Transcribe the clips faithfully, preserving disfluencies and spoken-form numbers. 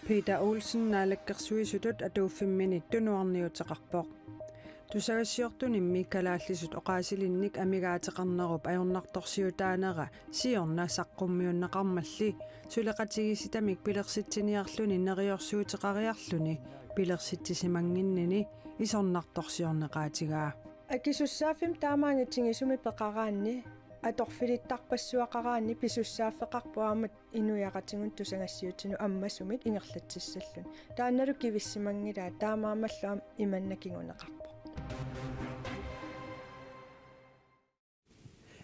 Peter Olsen naalakkersuisutut atuuffimmini tunuarniuteqarpoq. Tusagassiortunimmi kalaallisut oqaasilinnik amigaateqarnerup ajornartorsiutaanera siorna saqqummiunneqarmalli suleqatigiissitamik pilersitsiniarluni neriorsuuteqariarluni pilersitsisimannginnini isornartorsiorneqaatigaa. Akisussaaffimmi taamaanngitsunik isumik peqaraanni atorfilittarpassuaqaraanni pisussaaffeqarpoq aamma inuiaqatigiinnut tusagassiutinut ammasumik ingerlatsissalluni. Taannalu kivissimanngilaat, taamaammallu aamma imanna kinguneqarpoq.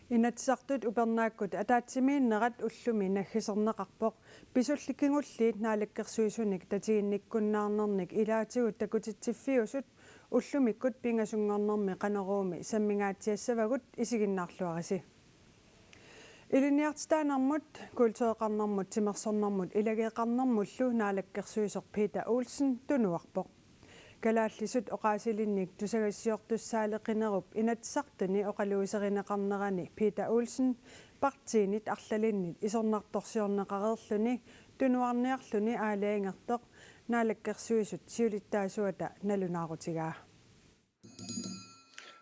Inatsisartut upernaakkut ataatsimiinnerat ullumi naggiserneqarpoq. Pisulli kingulliit naalakkersuisunik tatiginnikkunnaarnernik ilaatigut takutitsiffiusut ullumikkut pingasunngornermi Qanoruumi sammingaatsiassavagut, isiginnaarluarisi. Ilinniartitaanermut, kultureqarnermut, timersornermut ilageeqarnermullu naalakkersuisoq Peter Olsen tunuarpoq. Kalaallisut oqaasilinnik tusagassiortussaaleqinerup Inatsisartuni oqaluuserineqarnerani Peter Olsen partiinit arlalinnit isornartorsiorneqareerluni tunuarniarluni aalajangertoq Naalakkersuisut siulittaasuata nalunaarutigaa.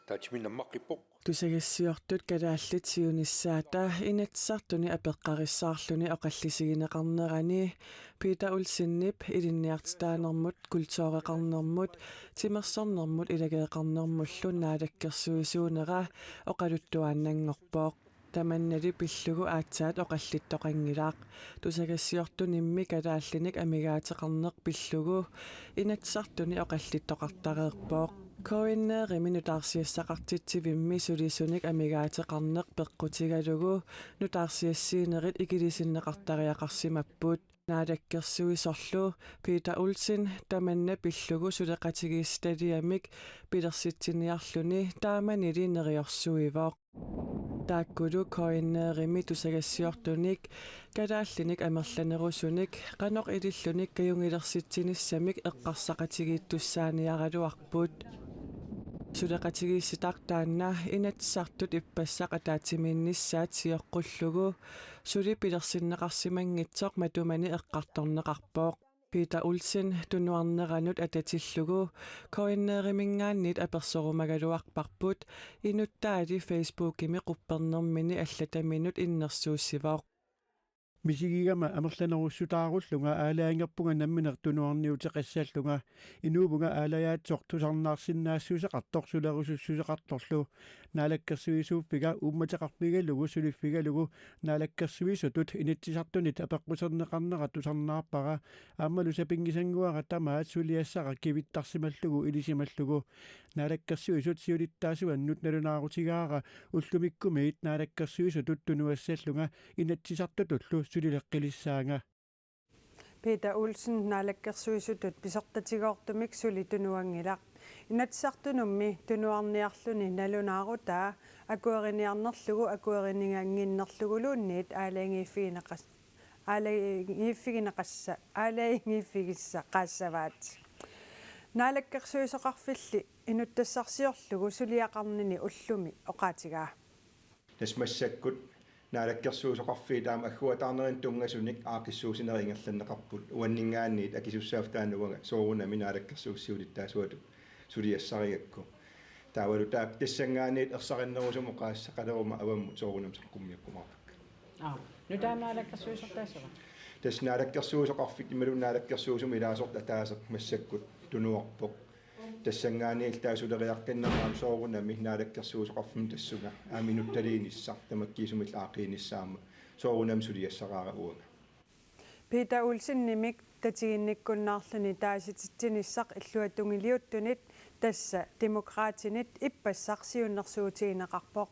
Tatsimi nammaqqippoq. Tusagassiortut kalaallit siunissaata Inatsisartuni apeqqarissaarluni oqallisigineqarnerani Peter Olsenip ilinniartitaanermut, kultureqarnermut, timersornermut ilageeqarnermullu naalakkersuisuunera oqaluttuaannanngorpoq. Tamannali pillugu aatsaat oqallittoqanngilaq. Tusagassiortunimmi kalaallinik amigaateqarneq pillugu Inatsisartuni oqallittoqartareerpoq. K N R-imi nutaarsiassaqartitsivimmi sulisunik amigaateqarneq peqqutigalugu nutaarsiassiinerit ikilisinneqartariaqarsimapput. Naalakkersuisorlu Peter Olsen tamanna pillugu suleqatigiissitaliamik pilersitsiniarluni taamanili neriorsuivoq. Taakkulu K N R-imi tusagassiortunik kalaallinik amerlanerusunik qanoq ilillunik kajunngilersitsinissamik eqqarsaqatigiittussaaniaraluarput. Suleqatigiissitaq taanna Inatsisartut ippassaq ataatsimiinnissaat sioqqullugu suli pilersinneqarsimanngitsoq matumani eqqartorneqarpoq. Peter Olsen tunuarneranut atatillugu K N R-iminngaanniit apersorumagaluarparput, inuttaali Facebookimi quppernermini allataminut innersuussivoq. Misigigama amerlanerussutaarullunga aalajangerpunga nammineq tunuarniuteqassallunga, inuuvunga aalajaatsoq tusarnaarsinnaassuseqartoq sulerusussuseqartorlu. Naalakkersuisuuffiga uummateqarfigalugu suliffigalugu naalakkersuisutut Inatsisartunit apeqquserneqarnera tusarnaarpara, aammalu sapinngisannguara tamaat suliassara kivittarsimallugu ilisimallugu. Naalakkersuisut siulittaasuannut nalunaarutigaara ullumikkumiit naalakkersuisutut tunuassallunga Inatsisartutullu sulileqqilissaanga. Peter Olsen naalakkersuisutut pisortatigoortumik suli tunuanngilaq. Inatsisartunummi tunuarniarluni nalunaarutaa akueriniarnerlugu akuerinigannginnerluguluunniit aalajangiiffigineqas-, aalajangiiffigineqassa-, aalajangiiffigissaqassavaat. Naalakkersuisoqarfilli inuttassarsiorlugu suliaqarnini ullumi oqaatigaa. Tassa massakkut naalakkersuisoqarfiit aamma agguataarnerinut tunngasunik aaqqissuussinerit ingerlanneqarput, uanninngaanniit akisussaaffik taanna uanga soorunami naalakkersuisut siulittaasuatut suliassarigakku. Taavalu taava tassanngaanniit ersarinnerusumik oqaaseqaleruma avammut soorunami saqqummiukkumaarpakka. Aap. Nutaamik naalakkersuisortaassavat? Tassa naalakkersuisoqarfik imaluunniit naalakkersuisumut ilaasortat ataaseq massakkut tunuarpoq. Tassanngaanniit taava suleriaqqinnermi aamma soorunami naalakkersuisoqarfimmi tassunga aamma inuttaliinissaq tamakkiisumillu aaqqiinissaq aamma soorunami suliassaraara uanga. Peter Olsenimik tatiginnikkunnaarluni taasititsinissaq illuatungiliuttunit, tassa Demokraatinit, ippassaq siunnersuutigineqarpoq.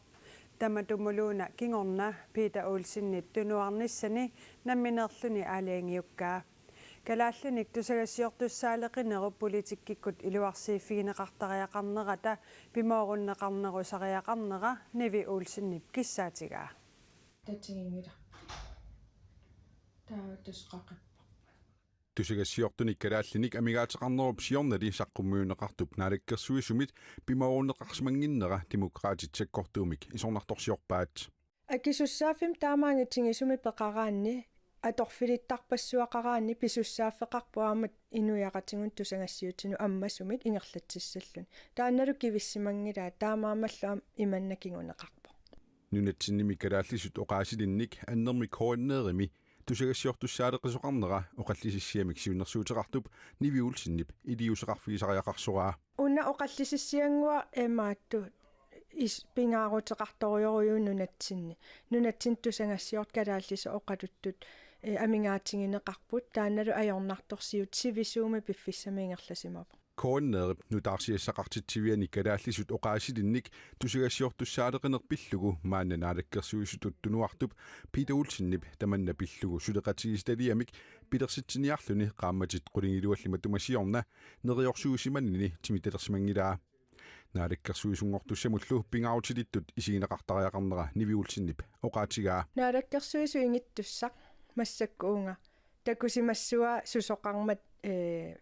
Tamatumuluuna kingorna Peter Olsenip tunuarnissani nammineerluni aalajangiukkaa. Kalaallinik tusagassiortussaaleqinerup politikkikkut iluarsiiffigineqartariaqarnerata pimoorunneqarnerusariaqarnera Nivi Olsenip kissaatigaa. Tatiginngilaq. Taava tassa qaqippoq. Tusagassiortunik kalaallinik amigaateqarnerup siornali saqqummiunneqartup naalakkersuisumit pimoorunneqarsimannginnera Demokraatit sakkortuumik isornartorsiorpaat. Akisussaaffimmik taama angitigisumik peqaraanni atorfilittarpassuaqaraanni pisussaaffeqarpoq aamma inuiaqatigiinnut tusagassiuutinut ammasumik ingerlatsissalluni. Taannalu kivissimanngilaat, taamaammallu aamma imanna kinguneqarpoq. Nunatsinnimi kalaallisut oqaasilinnik annermik H N R-imi tusagassiortussaaleqisoqarnera oqallisissiamik siunnersuuteqartup Nivi Olsenip iliuuseqarfigisariaqarsoraa. Una oqallisissiannguaq imaattut is-, pingaaruteqartorujorujuuvoq nunatsinni. Nunatsinni tusagassiortut kalaallisut oqaluttut, eh, amigaatigineqarput, taannalu ajornartorsiut sivisuumik piffissami ingerlasimavoq. H N R-ip nutaarsiassaqartitsiviani kalaallisut oqaasilinnik tusagassiortussaaleqineq pillugu maanna naalakkersuisutut tunuartup Peter Olsenip tamanna pillugu suleqatigiissitaliamik pilersitsiniarluni qaammatit qulingiluallit matuma siorna neriorsuusimanini timitalersimanngilaa. Naalakkersuisunngortussamullu pingaarutilittut isigineqartariaqarnera Nivi Olsenip oqaatigaa. Naalakkersuisut ingittussaq massakkut uunga takusimassuaa susoqarmat, eh,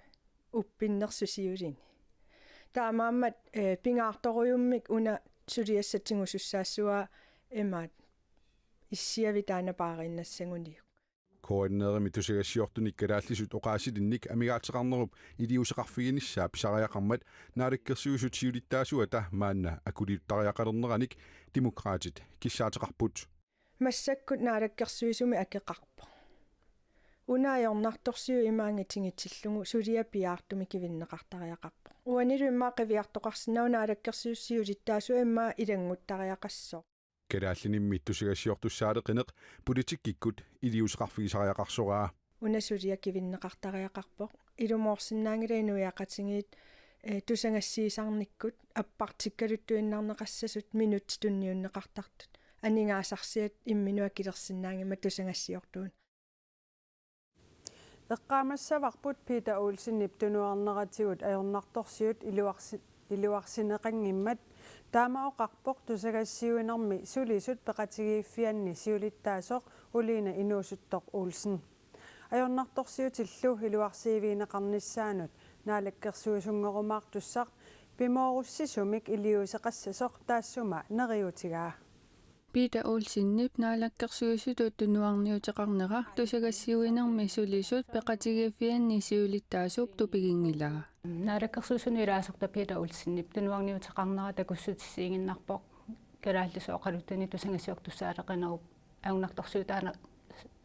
uppinnersut siulini. Taamaammat, eh, pingaartorujummik una suliassat tigusussaassuaa imaat issiavik taanna paariinnassaguniuk. H N R-imi tusagassiortunik kalaallisut oqaasilinnik amigaateqarnerup iliuuseqarfiginissaa pisariaqarmat naalakkersuisut siulittaasuata maanna akuliuttariaqalerneranik Demokraatit kissaateqarput. Massakkut naalakkersuisumik akeqarpoq. Una ajornartorsiut ima angitigitillugu suliaq piaartumik kivinneqartariaqarpoq. Uanilu immaqa qiviartoqarsinnaavoq naalakkersuisut siulittaasuat immaqa ilannguttariaqassasoq. Kalaallinimmi tusagassiortussaaleqineq politikkikkut iliuuseqarfigisariaqarsoraa. Una suliaq kivinneqartariaqarpoq. Ilumoorsinnaanngilaq inuiaqatigiit, eh, tusagassiisarnikkut appartikkaluttuinnarneqassasut minutsit tunniunneqartartut. Aningaasarsiat imminut akilersinnaanngimmat tusagassiortuuneq. Eqqaamassavarput Peter Olsenip tunuarneratigut ajornartorsiut iluarsi-, iluarsineqanngimmat. Taama oqarpoq tusagassiuinermi sulisut peqatigiiffianni siulittaasoq Uliina Inuusuttoq Olsen. Ajornartorsiutillu iluarsiivigineqarnissaanut naalakkersuisunngorumaartussaq pimoorussisumik iliuuseqassasoq taassuma neriuutigaa. Peter Olsenip naalakkersuisutut tunuarniuteqarnera tusagassiuinermi sulisut peqatigiiffianni siulittaasup tupiginngilaa. Naalakkersuisunut ilaasortaq Peter Olsenip tunuarniuteqarnera takussutissiiginnarpoq kalaallisut oqaluttuni tusagassiortussaaleqinerup ajornartorsiutaana-,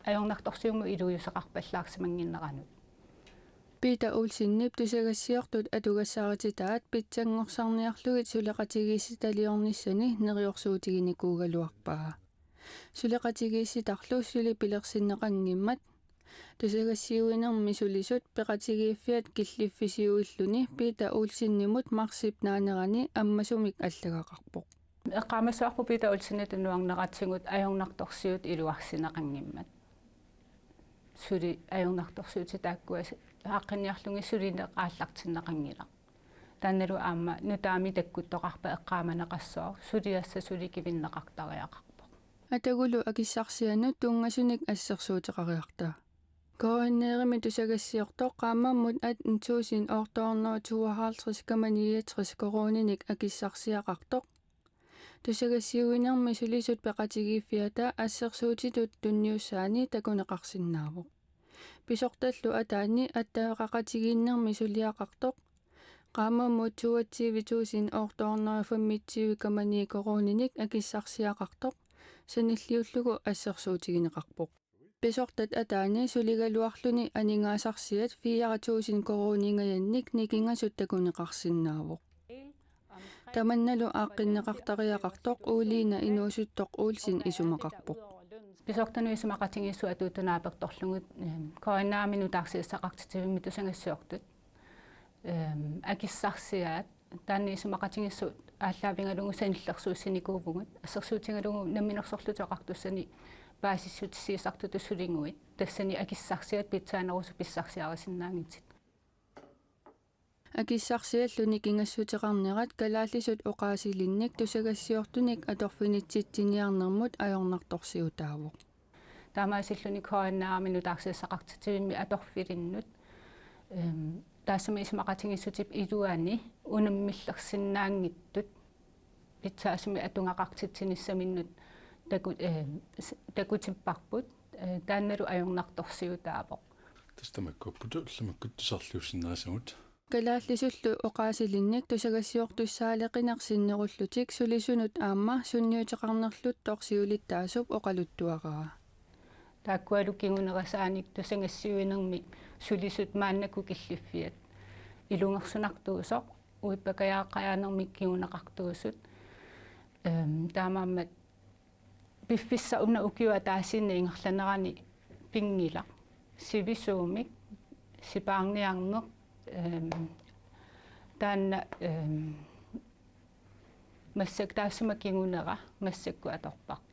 ajornartorsiummut iliuuseqarpallaarsimannginneranut. Peter Olsenip tusagassiortut atugassarititaat pitsanngorsarniarlugit suleqatigiissitaliornissani neriorsuutiginikuugaluarpaa. Suleqatigiissitarlu suli pilersinneqanngimmat tusagassiuinermi sulisut peqatigiiffiat killiffisiuilluni Peter Olsenimut marsip naanerani ammasumik allagaqarpoq. Eqqaamassavarput Peter Olsenip tunuarneratigut ajornartorsiut iluarsineqanngimmat. Suli ajornartorsiutit taakkua s-, aaqqinniarlugit sulineq aallartinneqanngilaq. Taannalu aamma nutaamik takkuttoqarpat eqqaamaneqassooq, suliassaq suli kivinneqartariaqarpoq. Atagulu akissarsianut tunngasunik assersuuteqariarta. K N R-imi tusagassiortoq qaammammut atten tusind otte hundrede tooghalvtreds komma niogtres koruuninik akissarsiaqartoq tusagassiuinermi sulisut peqatigiiffiata assersuutitut tunniussaani takuneqarsinnaavoq. Pisortallu ataanni attaveqaqatigiinnermi suliaqartoq qaammammut toogtyve tusind otte hundrede femogtyve komma ni koruuninik akissarsiaqartoq sanilliullugu assersuutigineqarpoq. Pisortat ataani suligaluarluni aningaasarsiat fire tusind koruuningajannik nikingasut takuneqarsinnaavoq. Tamannalu aaqqinneqartariaqartoq Uliina Inuusuttoq Olsen isumaqarpoq. Pisortanut isumaqatigiissut atuuttut naapertorlugit, ehm, K N R-imi nutaarsiassaqartitsivimmi tusagassiortut, ehm, akissarsiaat taanna isumaqatigiissut aallaavigalugu sanillersuussinikuuvugut, assersuutigalugu Namminersorlutik Oqartussani paasissutissiisartutut suliguit, tassani akissarsiat pitsaanerusut pissarsiarisinnaanngitsut. Akissarsiallu nikingassuteqarnerat kalaallisut oqaasilinnik tusagassiortunik atorfinitsitsiniarnermut ajornartorsiutaavoq. Taamaasilluni K N R-imi nutaarsiassaqartitsivimmi atorfilinnut, ehm, taassuma isumaqatigiissutip iluani unammillersinnaanngitsut pitsaasumik atugaqartitsinissaminnut taku-, eh, s-, takutipparput, eh, taannalu ajornartorsiutaavoq. Tassa tamakkuupput ullumikkut tusarliussinnaasagut. Kalaallisullu oqaasilinnik tusagassiortussaaleqineq sinnerullutik sulisunut aamma sunniuteqarnerluttoq siulittaasup oqaluttuaraa. Taakkualu kingunerasaanik tusagassiuinermi sulisut maannakkut killiffiat. Ilungersunartuusoq, uippakajaaqajaanermik kinguneqartuusut. Ehm, taamaammat piffissaq una ukiup ataatsimi ingerlanerani pinngilaq. Sivisuumik, sipaarniarneq, ehm, taanna, ehm, massakkut taassuma kingunera massakkut atorparput.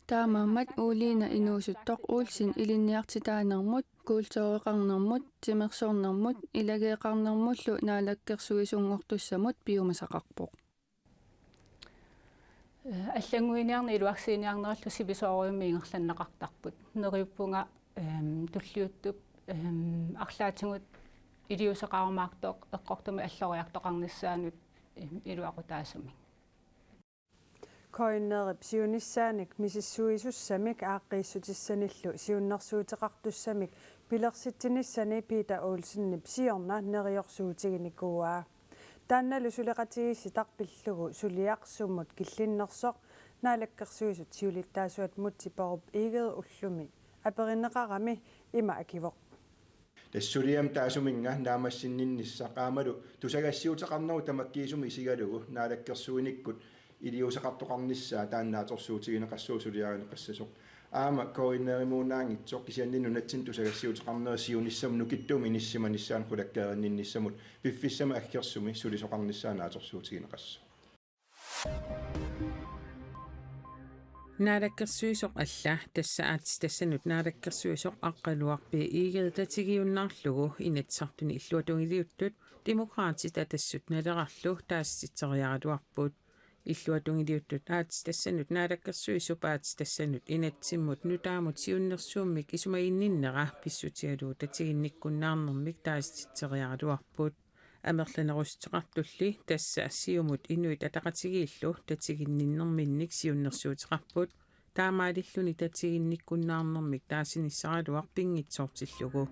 Taamaammat Uliina inuusuttoq Olsen ilinniartitaanermut, kultureqarnermut, timersornermut, ilageeqarnermullu naalakkersuisunngortussamut piumasaqarpoq. Eh, allannguiniarneq iluarsiiniarnerallu sivisoorujummik ingerlanneqartarput. Neriuppunga, ehm, tulliuttup, ehm, arlaatigut iliuuseqarumaartoq eqqortumik alloriartoqarnissaanut, ehm, iluaqutaasumik. K N R-ip siunissaanik misissuisussamik aaqqiissutissanillu siunnersuuteqartussamik pilersitsinissani Peter Olsenip siorna neriorsuutiginikuuaa. Taannalu suleqatigiissitaq pillugu suliaq sumut killinnersoq Naalakkersuisut siulittaasuat Múte Bourup Egede ullumi aperineqarami ima akivoq. Tassa suliami taassuminnga naammassinninnissaq aammalu tusagassiuteqarnerup tamakkiisumik isigalugu naalakkersuinikkut iliuuseqartoqarnissaa taanna naatsorsuutigineqassaaq suliarineqassasoq. Aamma K N R-imuunnaanngitsoq kisianni nunatsinni tusagassiuteqarneri siunissamut nukittuumik inissisimanissaannut qulakkeerinninnissamut piffissami aggersumi sulisoqarnissaa naatsorsuutigineqassaaq. Naalakkersuisoq alla, tassa aatsitassanut naalakkersuisoq Aqqaluaq B. Egede tatigiunnaarlugu Inatsisartuni illuatungiliuttut Demokraatit, Atassut Nalerarlu taasititseriaraluarput. Illuatungiliuttut aatsitassanut naalakkersuisup aatsitassanut inatsimmut nutaamut siunnersuummik isumaginninnera pissutigalugu tatiginnikkunnaarnermik taasititseriaraluarput. Amerlanerussuteqartulli tassa Siumut Inuit Ataqatigiillu tatiginninnerminnik siunnersuuteqarput, taamaalilluni tatiginnikkunnaarnermik taasinissaraluaq pinngitsoortillugu.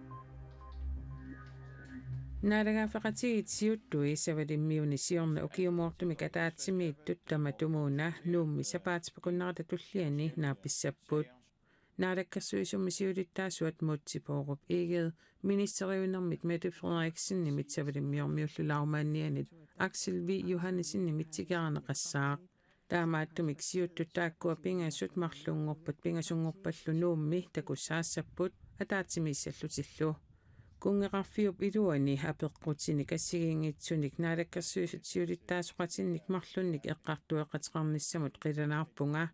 Naalagaaffeqatigiit siuttui Savalimmiuni siorna ukiumoortumik ataatsimiittut tamatumuuna Nuummi sapaatip akunnerata tulliani naapissapput. Naalakkersuisummi siulittaasuat Múte Bourup Egede ministeriunermit Mette Frederiksenimit Savalimmiormiullu Lagmanianit Aksel V. Johannsenimit tikeraneqassaaq. Taamaattumik siuttut taakkua pingasut marlunngorpat pingasunngorpallu Nuummi takussaassapput ataatsimiissallutillu. Kunngeqarfiup iluani apeqqutinik assigiinngitsunik naalakkersuisut siulittaasoqatinnik marlunnik eqqartueqateqarnissamut qilanaarpunga.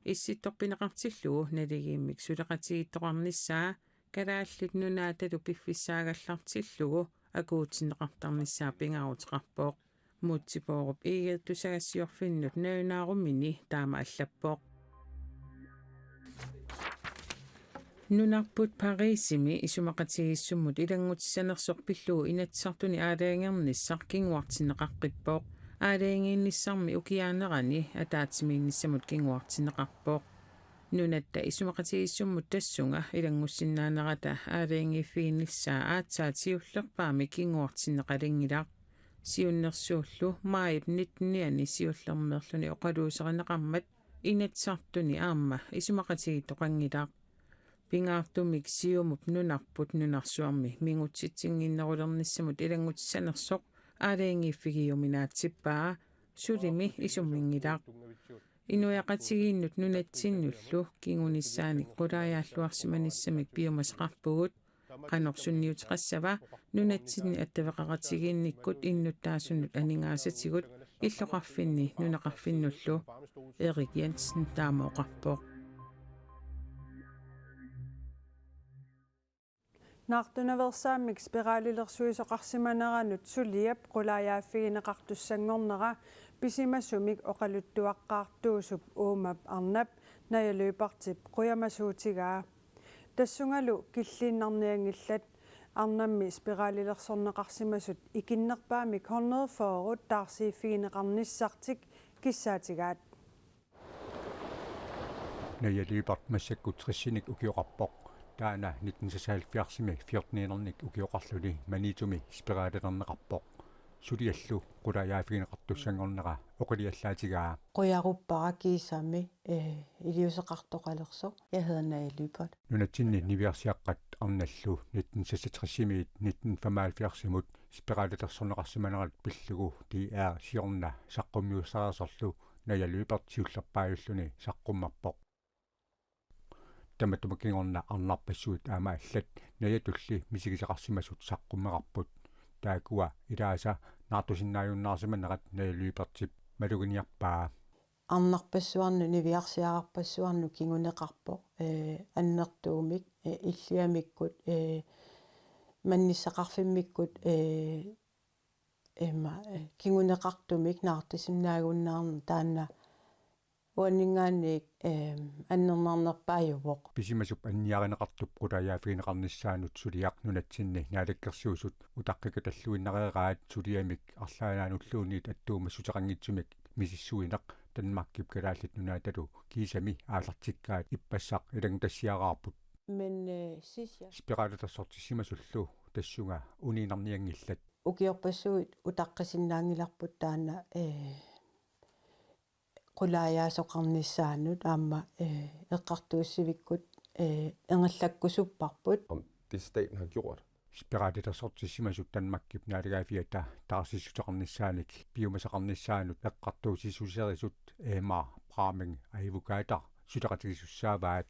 Issittoq pineqartillugu naligiimmik suleqatigiittoqarnissaa Kalaallit Nunaatalu piffissaagallartillugu akuutinneqartarnissaa pingaaruteqarpoq. Múte Bourup Egede tusagassiorfinnut nalunaarumini taama allappoq. Nunarput Parisimi isumaqatigiissummut ilanngutissanersoq pillugu Inatsisartuni aalajangernissaq kinguartinneqaqqippoq. Aalajangiinnissarmi ukiaanerani ataatsimiinnissamut kinguartinneqarpoq. Nunatta isumaqatigiissummut tassunga ilanngussinnaanera aalajangiiffiginissaa aatsaat siullerpaamik kinguartinneqalinngilaq. Siunnersuullu maajip nittenianni siullermeerluni oqaluuserineqarmat Inatsisartuni aamma isumaqatigiittoqanngilaq. Pingaartumik Siumup nunarput nunarsuarmi mingutsitsinnginnerulernissamut ilanngutissanersoq aalajangiiffigiuminaatsippaa, sulimi isumminngilaq. Inuiaqatigiinnut nunatsinnullu kingunissaanik qulaajaalluarsimanissamik piumasaqarpugut. Qanoq sunniuteqassava nunatsinni attaveqaqatigiinnikkut innuttaasunut aningaasatigut illoqarfinni nunaqarfinnullu? Erik Jensen taama oqarpoq. Naartunaveersaammik spiraalilersuisoqarsimaneranut suliap qulaajaaffigineqartussanngornera pisimasumik oqaluttuaqqaartuusup uumap arnap Naja Lyberthip qujamasuutigaa. Tassungalu killiinnarnianngillat arnammi spiraalilersorneqarsimasut ikinnerpaamik hundrede fyrre taarsiiffigineqarnissartik kissaatigaat. Naja Lyberth massakkut tresinik ukioqarpoq. Taanna nitten seksoghalvfjerdsimi fjorteninik ukioqarluni Maniitsumi spiralilerneqarpoq. Suliallu qulaajaaffigineqartussanngornera oqiliallaatigaa. Qujaruppara kiisami, eh, iliuuseqartoqalersoq. Jeg hedder Naja Lyberth. Nunatsinni niviarsiaqqat arnallu nitten seksogtresimiit nitten femoghalvfjerdsimut spiralilersorneqarsimanerat pillugu D R siorna saqqummiussarisorlu Naja Lyberth siullerpaajulluni saqqummerpoq. Tamatuma kingorna arnarpassuit aamma allat Najatulli misigisaqarsimasut saqqummerarput. Taakkua ilaasa naartusinnaajunnaarsimanerat Naja Lyberthip maluginiarpaa. Arnarpassuarnut niviarsiararpassuarnut kinguneqarpoq, eh, annertuumik, eh, illiamikkut, eh, mannissaqarfimmikkut, eh, ima, eh, kinguneqartumik naartusinnaagunnaarneq taanna uaninngaanniit, eh, annernarnerpaajuvoq. Pisimasup anniarineqartup qulaajaaffigineqarnissaanut suliaq nunatsinni Naalakkersuisut utaqqikatalluinnareeraat suliamik arlaannaanulluunniit attuumassuteqanngitsumik misissuineq Danmarkip Kalaallit Nunaatalu kiisami aallartikkaat ippassaq ilanngutassiaraarput. Men, eh, sidst jeg Spiralilersortissimasullu tassunga uniinnarnianngillat. Ukiorpassuit utaqqisinnaanngilarput taanna, eh, qulaajaasoqarnissaanut aamma, eh, eqqartuussivikkut, eh, ingerlakkusupparput. Om det, staten har gjort. Spiralilersortissimasut Danmarkip naalagaaffiata taarsiissuteqarnissaanik piumasaqarnissaanut eqqartuussissuserisut Emma Bramming Advokater suleqatigisussaavaat.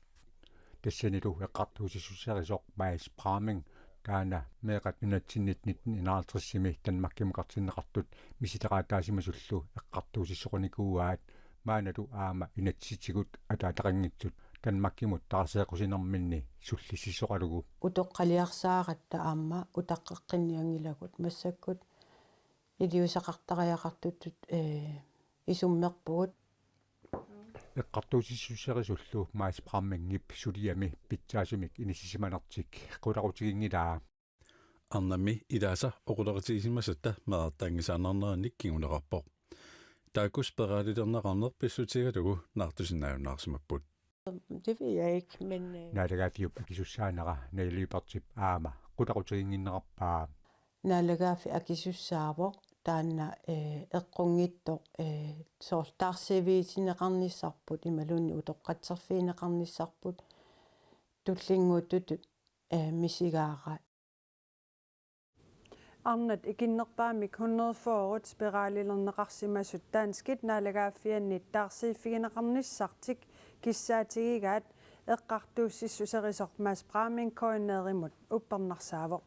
Tassanilu eqqartuussissuserisoq Mads Bramming taanna meeqqat nunatsinnit nitten enoghalvtredsimi Danmarkimukartinneqartut misileraataasimasullu eqqartuussissoqarnikuuaat, maannalu aamma inatsisitigut ataataqanngitsut Danmarkimut taarseeqqusinerminni sullissisoqalugu. Utoqqaliarsaaratta aamma utaqqeqqinnianngilagut massakkut iliuuseqartariaqartutut, eh, isummerpugut. Eqqartuussissuserisullu Mads Brammingip suliami pitsaasumik inissisimanertik qularutiginngilaa. Arnammi ilaasa oqaloqatigisimasatta meerartaanngisaannarnerannik kinguneqarpoq. Taakku spiralilerneqarneq pissutigalugu naartusinnaajunnaarsimapput. Det ved jeg ikke, men, øh, Naalagaaffiup akisussaanera Naja Lyberthip aamma qularutiginnginnerarpaa. Naalagaaffiup akisussaavoq taanna, eh, eqqunngitsoq, eh, soorlu taarsiivigineqarnissarput imaluunniit utoqqatserfigineqarnissarput tullinnguuttutut, eh, misigaara. Arnat ikinnerpaamik hundrede fyrre spiralilerneqarsimasut danskit naalagaaffiannit taarsiiffigineqarnissartik kissaatigigaat eqqartuussissuserisoq Mads Bramming K N R-imut uppernarsaavoq.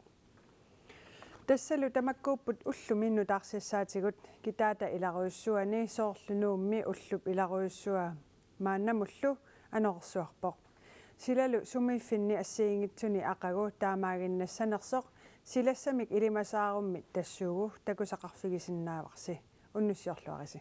Tassalu tamakkuupput ullumi nutaarsiassaatigut, kitaata ilarujussuani soorlu Nuummi ullup ilarujussuaq maannamullu anorersuarpoq. Silalu sumiiffinni assigiinngitsuni aqagu taamaaginnassanersoq silassamik ilimasaarummi tassuugu takusaqarfigisinnaavarsi. Unnussiorluarisi.